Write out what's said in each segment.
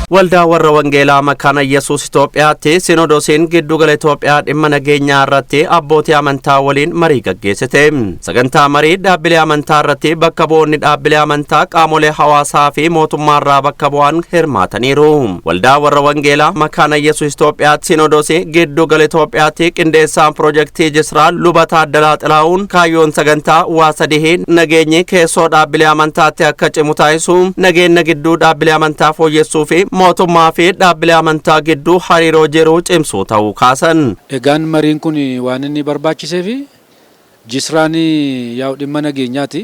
Waldaa warra Wangeelaa Makaana Yesuus Itoophiyaatti Sinoodosiin giddugala Itoophiyaa dhimma nageenyaa irratti abbootii amantaa waliin marii gaggeessite. Sagantaa marii dhaabbilee amantaa irratti bakka bu'oonni dhaabbilee amantaa, qaamolee hawaasaa fi mootummaarraa bakka bu'an hirmaataniiru. Waldaa warra Wangeelaa Makaana Yesuus Itoophiyaatti Sinoodosii giddugala Itoophiyaatti qindeessaan piroojeektii Jisraa Luba Taaddalaa Xilaa'uun kaayyoon sagantaa waa sadii: nageenyi keessoo dhaabbilee amantaatti akka cimu taasisu, nageenya gidduu dhaabbilee amantaa fooyyessuu fi mootummaa fi dhaabbilee amantaa gidduu hariiroo jiru cimsuu ta'uu kaasan. Egaan mariin kun waan inni barbaachiseef jisraan yaa'u dhimma nageenyaati.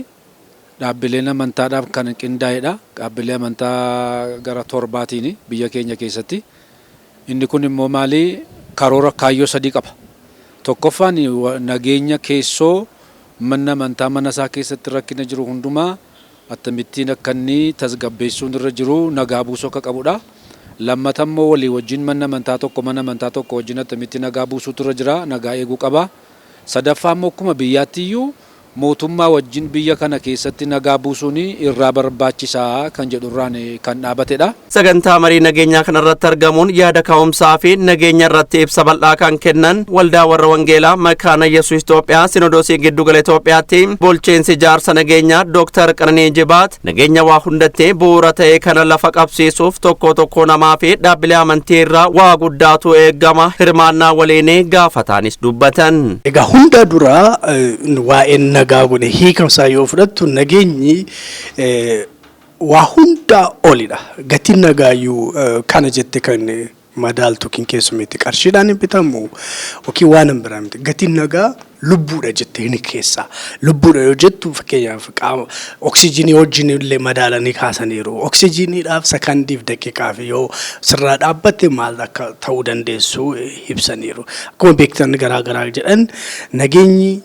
Dhaabbileen amantaadhaaf kan qindaa'edha. Dhaabbilee amantaa gara torbaatiin biyya keenya keessatti. Inni kun immoo maali, karoora kaayyoo sadii qaba. Tokkoffaan, nageenya keessoo mana amantaa mana isaa keessatti rakkina jiru hundumaa akkamittiin akka inni tasgabbeessuun irra jiru, nagaa buusuu akka qabudha. Lammata immoo walii wajjin mana amantaa tokko mana amantaa tokko wajjin akkamitti nagaa buusuutu irra jira, nagaa eeguu qaba. Sadaffaa immoo akkuma biyyaatti iyyuu mootummaa wajjin biyya kana keessatti nagaa buusuun irraa barbaachisaa kan jedhurraan kan dhaabatedha. Sagantaa marii nageenyaa kanarratti argamuun yaada ka'umsaa fi nageenya irratti ibsa bal'aa kan kennan Waldaa warra Wangeelaa Makaana Yesuus Itoophiyaa Sinodoosii Giddugala Itoophiyaatti bulchiinsi ijaarsa nageenyaa Dooktar Qananii Jibaat nageenya waa hundatti bu'uura ta'e kana lafa qabsiisuuf tokko tokko namaa fi dhaabbilee amantii irraa waa guddaatu eegama, hirmaannaa waliin gaafataanis dubbatan. Egaa hunda dura waa'een nagaa kun hiikamsaa yoo fudhattu, nageenyi waa hundaa olidha. Gatiin nagaayyuu kana jette kan madaaltu yookiin keessumeetti qarshiidhaan hin bitamu yookiin waan hin biraa miti. Gatiin nagaa lubbuudha jettee ni keessaa. Lubbuudha yoo jettu, fakkeenyaaf qaama oksijiinii wajjin illee madaalanii kaasaniiru. Oksijiiniidhaaf sakandiif daqiiqaaf yoo sirraa dhaabbatte maal akka ta'uu dandeessu ibsaniiru. Akkuma beektan garaa garaa jedhan, nageenyi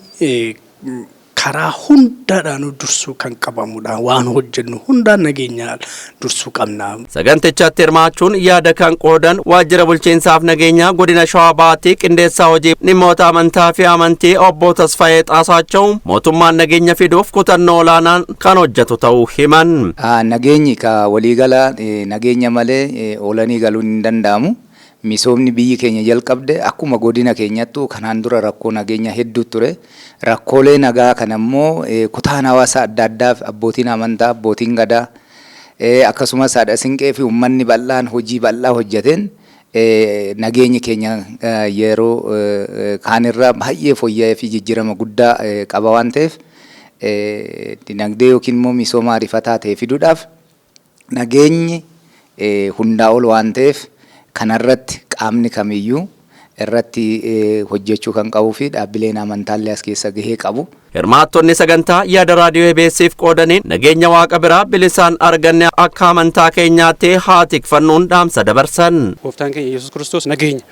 karaa hundaadhaanuu dursuu kan qabamudha. Waan hojjennu hundaan nageenya dursuu qabna. Sagantichatti hirmaachuun yaada kan qoodan waajjira bulchiinsaaf nageenyaa godina Shawaa Bahaatti qindeessaa hojii dhimmoota amantaa fi amantii obbo Tasfaayee Xaasaachoo mootummaan nageenya fiduuf kutannoo olaanaan kan hojjetu ta'uu himan. Nageenyi ka waliigala, nageenya malee oolanii galuun hin danda'amu. Misoomni biyyi keenya jalqabde akkuma godina keenyattu kanaan dura rakkoo nageenya hedduu ture. Rakkoolee nagaa kana immoo kutaan hawaasa adda addaaf, abbootiin amantaa, abbootiin gadaa, akkasumas haadha sinqee fi uummanni bal'aan hojii bal'aa hojjeteen nageenyi keenya yeroo kaanirraa baay'ee fooyya'ee fi jijjiirama guddaa qaba waan ta'eef, dinagdee yookiin immoo misooma ariifataa ta'e fiduudhaaf nageenyi hundaa ol waan ta'eef, kanarratti qaamni kamiyyuu irratti hojjechuu kan qabuu fi dhaabbileen amantaallee as keessa gahee qabu. Hirmaattonni sagantaa yaada raadiyoo EBS'if qoodaniin nageenya Waaqa biraa bilisaan arganne akka amantaa keenyaatti haa tikfannuun dhaamsa dabarsan. Gooftaan keenya Yesuus Kiristoos nageenya.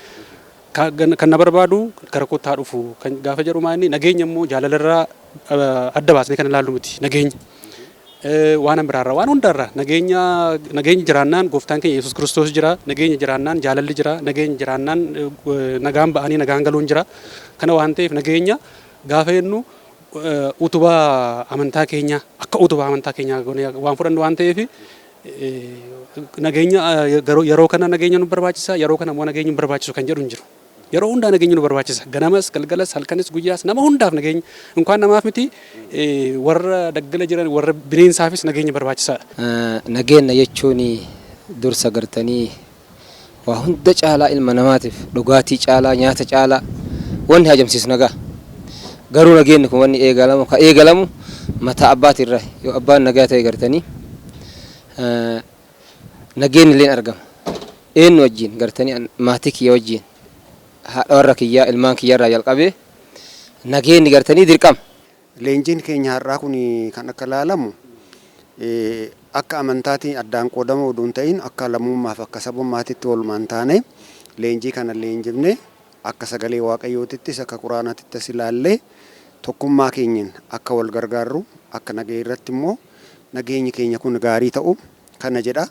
Kan na barbaadu gara kottaa dhufu kan gaafa jedhu, inni nageenya immoo jaalalarraa adda baasnee kan ilaallu miti nageenya. Waan biraarraa, waan hundarraa nageenya. Nageenya jiraannaan gooftaan keenya Yesuus Kiristoos jira. Nageenya jiraannaan jaalalli jira. Nageenya jiraannaan nagaan ba'anii nagaan galuun jira. Kana waan ta'eef, nageenya gaafa jennu utubaa amantaa keenyaa, akka utubaa amantaa keenyaa waan fudhannu waan ta'eef, nageenya yeroo kana nageenya nu barbaachisa, yeroo kana immoo nageenya nu barbaachisu kan jedhu hin jiru. Yeroo hundaa nageenyi nu barbaachisa. Ganamas, galgalas, halkanis, guyyaas nama hundaaf nageenya. Inkaan namaaf miti, warra daggala jiran, warra bineensaafis nageenya barbaachisaadha. Nageenya jechuun dursa gartanii waa hunda caalaa ilma namaatiif, dhugaatii caalaa, nyaata caalaa wanni hajamsiisu nagaa. Garuu nageenyi kun wanni eegalamu ka eegalamu mataa abbaatirra. Yoo abbaan nagaa ta'e gartanii nageenyi illee argama. Eenyu wajjin gartanii, maatii kiyya wajjin, haadha warra kiyyaa, ilmaan kiyyarraa jalqabee nageenyi gartanii dirqama. Leenjiin keenya har'aa kun kan akka ilaalamu akka amantaatiin addaan qoodama oduu hin ta'in, akka lammummaaf akka sabummaatitti walumaan taane leenjii kana leenjifne, akka sagalee Waaqayyootittis akka Quraanaatittis ilaallee, tokkummaa keenyan akka wal gargaarru, akka nagaya irratti immoo nageenyi keenya kun gaarii ta'u kana jedha.